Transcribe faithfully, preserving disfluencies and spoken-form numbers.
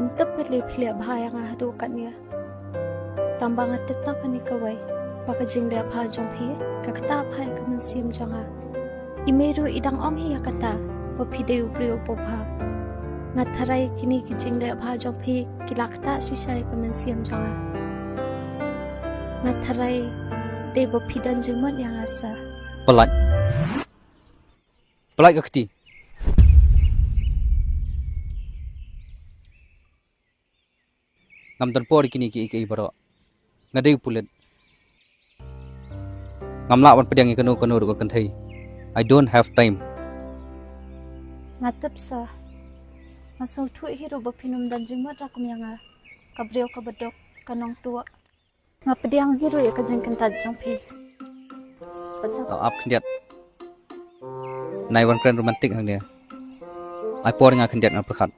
Ngam tip pat lei phi leh bha ïa nga haduh katne. Tang ba nga tip tang kane kawei, ba ka jingleh bha jong phi ka ktah bha ïa ka mynsiem jong nga. I mei ruh i dang ong hi ïa kata ba phi dei u briew uba bha. Nga tharai kine ki jingleh bha jong phi ki la ktah shisha ïa ka mynsiem jong nga. Nga tharai dei ba phi don jingmut ïa nga sa. Pyllait. Pyllait ka kti. Ngam don por ïa kine kiei kiei baroh. Nga dei u pulit. Ngam lah ban pdiang ïa kano kano ruh ka kynthei. I don't have time. Nga tip sa. Nga sngewthuh hi ruh ba phin ym don jingmut ruh kum ïa nga, ka briew kaba duk, ka nongtuh. Nga pdiang hi ruh ïa ka jingkyntait jong phi. Ba sa. To ap khyndiat. Nai wan kren romantic hangne. Ai por nga khyndiat nga pyrkhat.